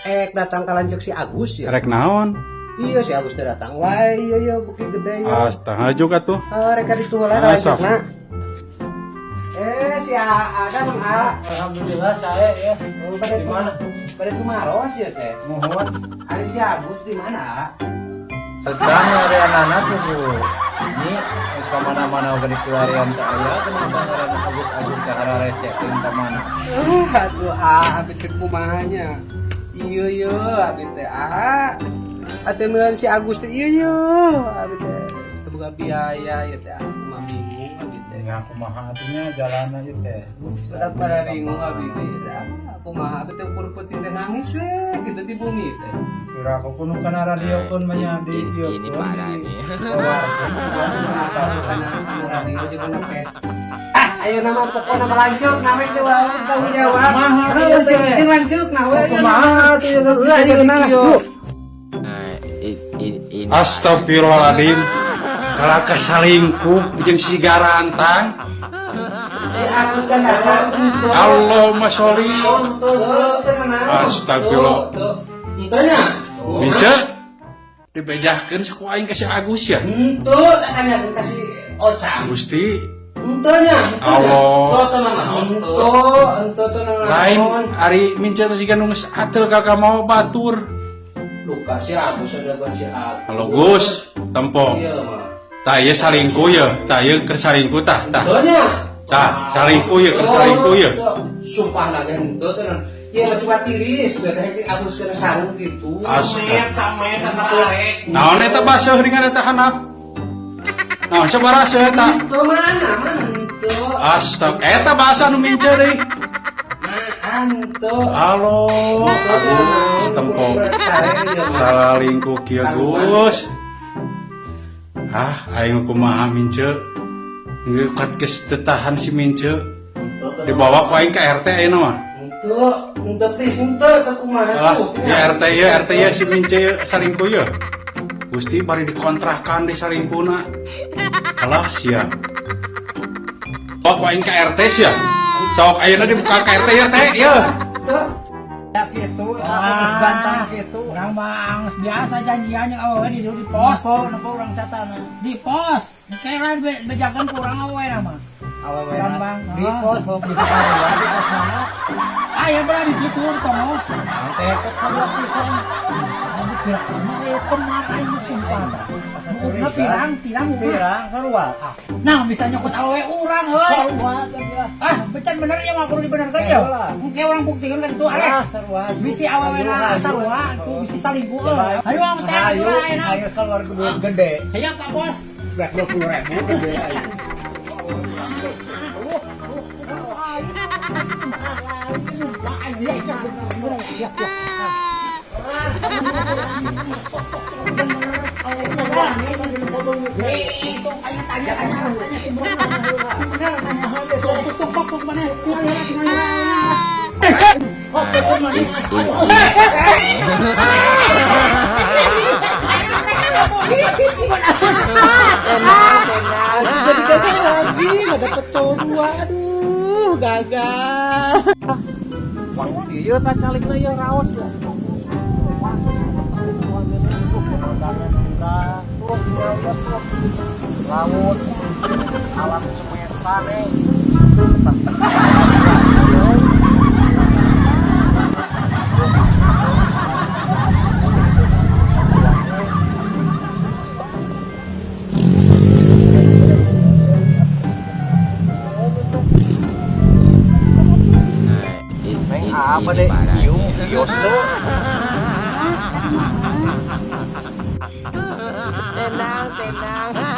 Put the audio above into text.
Ek datang ka lanceuk si Agus ya. Rek naon? Iya si Agus teh datang. Wah iya iya beuki gede ya. Astaga juga tuh. Ah, rek ka ditu heula Ah, sok. lanceukna. Eh si A ada Mang A. Alhamdulillah saya ya. Oh, pada Di mana? Pada kumaros ya teh. Mohon Ari si Agus di mana? sesama ada anak bu. Ini geus ka mana-mana oge dikularian teh aya kenapa ngaranna Agus Agus teh hararesekeun ka mana? Aduh ah, abi teh kumaha nya. Iya iya abi teh ah. Ate milan si Agus teh iya iya abi teh teu boga biaya ya teh aku mah bingung abi teh. Nya kumaha atunya jalan aja teh. Sudah pada bingung abi teh ya teh. Ah, aku mah abi teh ukur peuting teh nangis we gitu di bumi teh. Kira aku kudu kana radio pun mah di ieu Ini parah nih. Kana kana radio jeung kana Facebook. Ah, ayo nama pokokna mah lanjut, nama itu wae tanggung jawab. Kumaha Ayo teh lanjut nah we. Kumaha atuh ya bisa jadi kieu. Ini Astagfirullahaladzim. Kalakah salingkuh jeung si Garantang. Si Agus kan datang. Allahumma sholli. Astagfirullah. Henteu nya. Mince dibejahkeun saku aing ka si Agus ya. Henteu tanya ka si Ocang. Gusti Henteu nya. Allah. Henteu teu nanaon. Henteu, henteu teu nanaon. Lain ari Mince teh siga nu geus ateul ka mau batur. Luka si Agus ada gua si Agus. Halo Gus, tempo. Iya mah. Tah ieu salingkuh ye, tah ieu keur salingkuh tah tah. Henteu nya. Tah, salingkuh ye, keur salingkuh ye. Sumpah na ge henteu teu nanaon. Ieu mah cuma tiris, berarti Agus kena sarung gitu. Astaga. Samet asal arek. Naon eta baseuh dengan eta hanap? Naon sabaraseuh eta? Henteu mana mana henteu. Astaga, eta bahasa nu Mince deui. Henteu. Halo, Agus tempo. Salah lingkuh kieu Gus. Ah, aing kumaha Mince. Geus geus teu tahan si Mince. Dibawa ku aing ka RT ayeuna mah. Henteu, henteu please henteu teu kumaha Alah, tuh. ya RT ya RT ya si Mince ya salingkuh ya. Gusti bari dikontrakan di salingkuhna. Alah sia. Oh, ku aing ka RT sia. Sok ayeuna dibuka ka RT ya teh ya. Ya gitu, aku ganteng gitu. Urang mah geus biasa janjian yang awewe di pos, Nempo urang catana. Di pos. Kela bejakan ku urang awewe nama. Awewe Gampang. di pos mau bisa keluar di pos mana? Ah ya berani gitu tongo. Teh kok sarua pisan. Aduh pirang mah aya teman aing sumpah. Asa Nah, pirang, pirang mah. Pirang sarua. Ah, Nah, bisa nyokot awewe urang heuy. sarua teh ya. Ah, becan bener ya mah kudu dibenerkeun ya. Lah. Engke urang buktikeun kan itu arek. Ah, sarua. Bisi awewe na sarua, tuh bisi salingkuh euy. Ayo ang teh Ayo, urang ayeuna. ayo keluar duit gede. Siap Pak Bos. Rek 20.000 gede ayo. Jadi gagal lagi, nggak dapet cowok dua. Aduh, gagal. Iya tak calikna ieu raos ya. Laut alam semesta nih. Neng Apa deh? Ieu kios teu. Tenang, tenang.